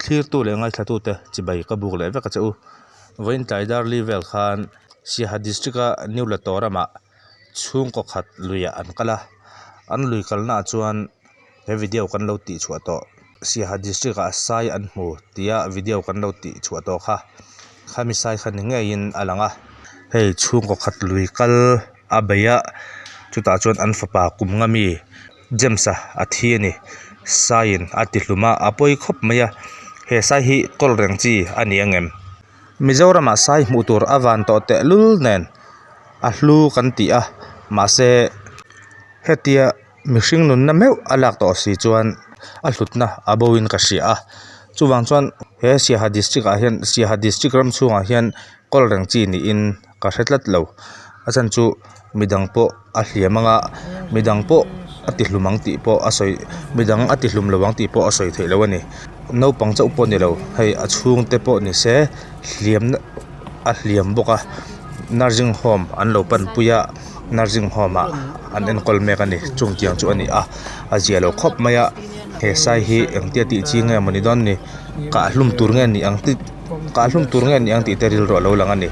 Thlirtu leh ngaithlatute chibai ka buk leh vek a che u. Vawiin tlai darli vel khan Siaha district a New Latoram ah chhungkaw khat luiah an kal a, an lui kalnaah chuan he video kan lo tih chhuah tawh Siaha district ah sai an hmu tia video kan lo tih chhuah tawh kha khami sai kha ni ngeiin a lang a. Hei chhungkaw khat lui kal a bei a chutah chuan an fapa kum nga mi James a a thi a ni saiin a ti hlum a a pawi khawp mai a he sai hi kawl reng chi a ni ang em Mizoramah sai hmuh tur a van tawh tehlul nen a hlu kan ti a mahse hetia mihring nunna meuh a lak tawh si chuan a hlutna a bo in ka hria a chuvang chuan he Siaha district ah hian Siaha district ram chhungah hian kawl reng chi niin ka hre tlat lo a chhan chu midang pawh a hliam anga midang pawh a ti hlum ang tih pawh a sawi midang a ti hlum lo ang tih pawh a sawi theih loh a ni naupang chauh pawh ni lo hei a chhungte pawh ni se hliam a hliam bawk a nursing home an lo panpui a nursing home ah an enkawl mek a ni chung tiang chu a ni a a zia lo khawp mai a he sai hi engtia tih chi nge mawni dawn ni kah hlum tur nge ni ang tih kah hlum tur nge ni ang tih te rilru a lo lang a ni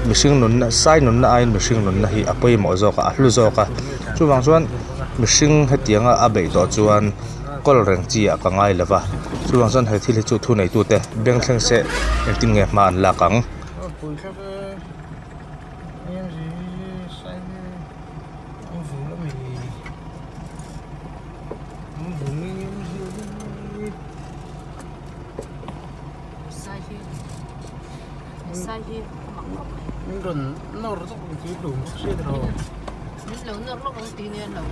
mihring nunna sai nunna aiin mihring nunna hi a pawimawh zawk a a hlu zawk a chuvang chuan mihring hetianga a beih tawh chuan kawl reng chi ah ka ngai lo va chuvang chuan he thil hi chu thu neitu te beng thleng se engtin nge hma an lak ang. Min rawn nawr lawk ang tih hlum bawk si tawh. Min lo nawr lawk ang tih nia lo.